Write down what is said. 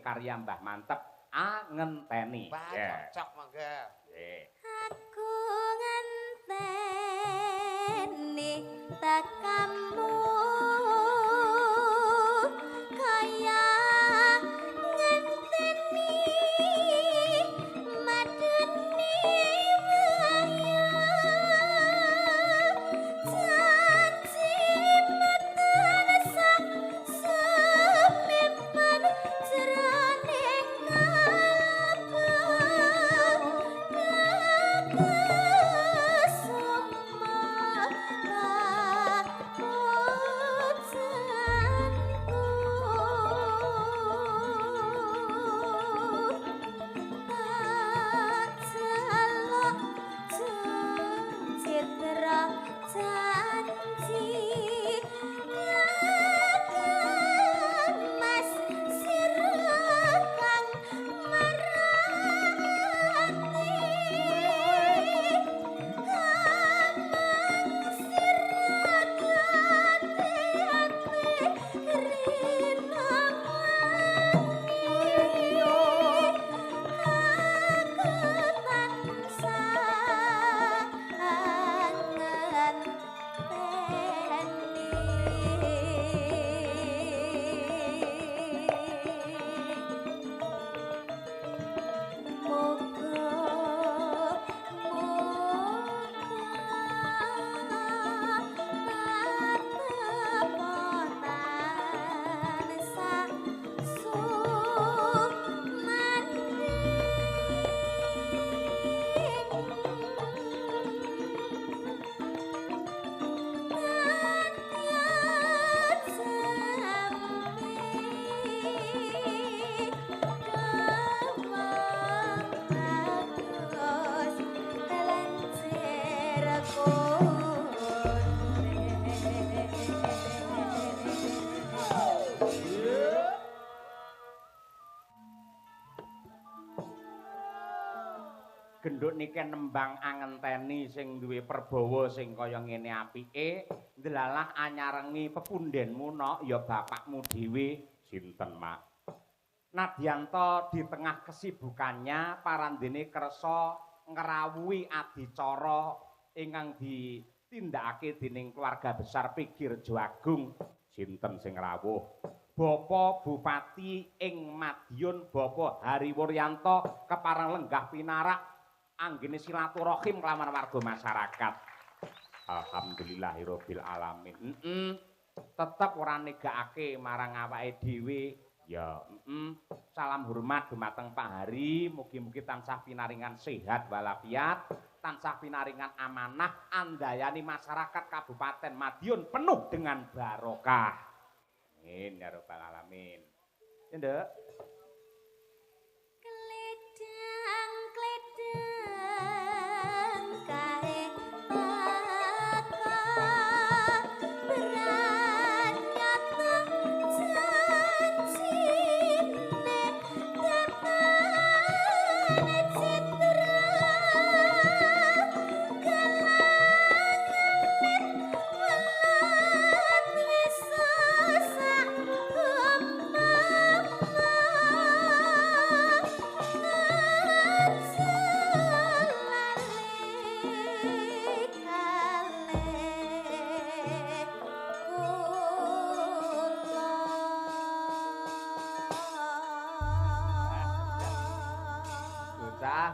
karya Mbah Manteb Angenteni. Wah, cocok monggo. Nggih. Aku ngenteni tekamu kaya ngenteni madeni waya janji tansah sumempan jroning kalbu kakesuma kapujanku tak jaluk citra janji mas sira kang marati kamang sira ati rinamani aku tansah ngenteni. Muga muga tetep tansah Genduk niki nembang angenteni sing duwe perbawa sing kaya ngene apike, ndelalah anyarengi pepundenmu nok ya bapakmu dhewe sinten Mak. Nadyanto di tengah kesibukannya parandene kersa ngrawuhi adicara ingkang ditindakake dening keluarga besar Pigirjo Agung. Sinten sing rawuh? Bapak Bupati ing Madiun Bapak Hari Wuryanto kepareng lenggah pinarak anggene silaturahim kelawan warga masyarakat. Alhamdulillahirabbil alamin. Tetep ora negakake marang awake dhewe. Ya, Salam hormat dumateng Pak Hari, mugi-mugi tansah pinaringan sehat walafiat, tansah pinaringan amanah andayani masyarakat Kabupaten Madiun penuh dengan barokah. Amin ya rabbal alamin. Ya, Nduk. Kledang kledang kae taka branyata janjine tetane citra galang alit welat wis sak umama. Bocah